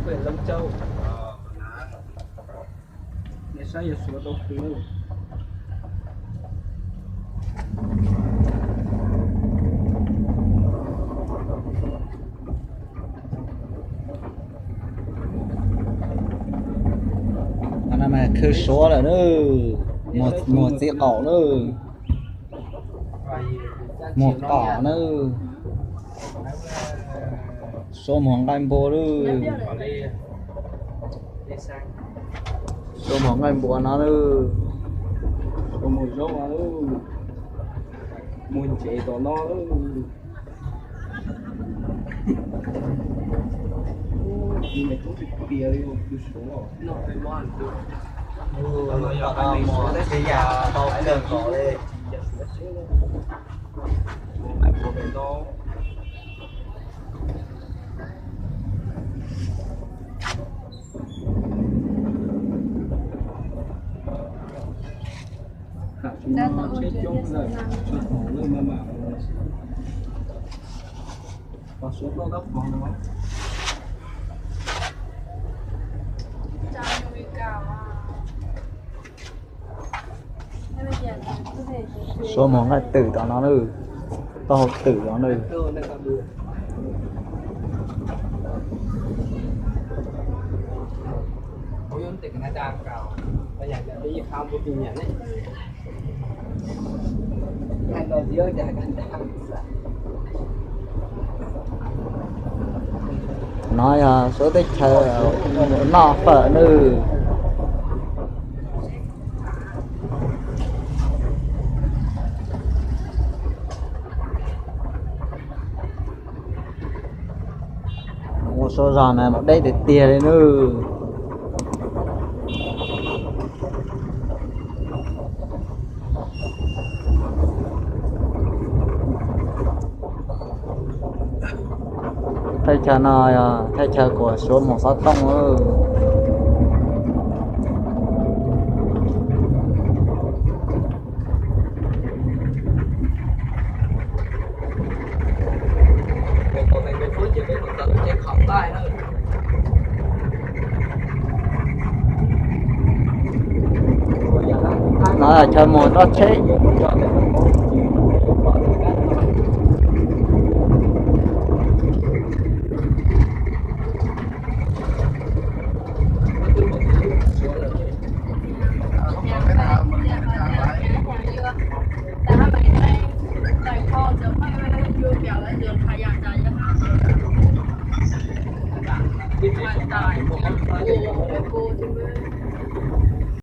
Qhov no mas khw Suav lawm na, muag txiv qaum na, muag qaum na, Suav muag nqaij npua na, Suav muag nqaij npua no na, Suav muag zaub no, muag ntses tom no. Suav muag nqaij twm tom no na, taub hau twm tom no. No yog Suav teb chaws noj fawm nawb. Ua Suav zog na mas deb tiag tiag li nawb. Thaj chaw no yog thaj chaw kuas Suav mus xov tooj. No chaw mus nroj tsheb.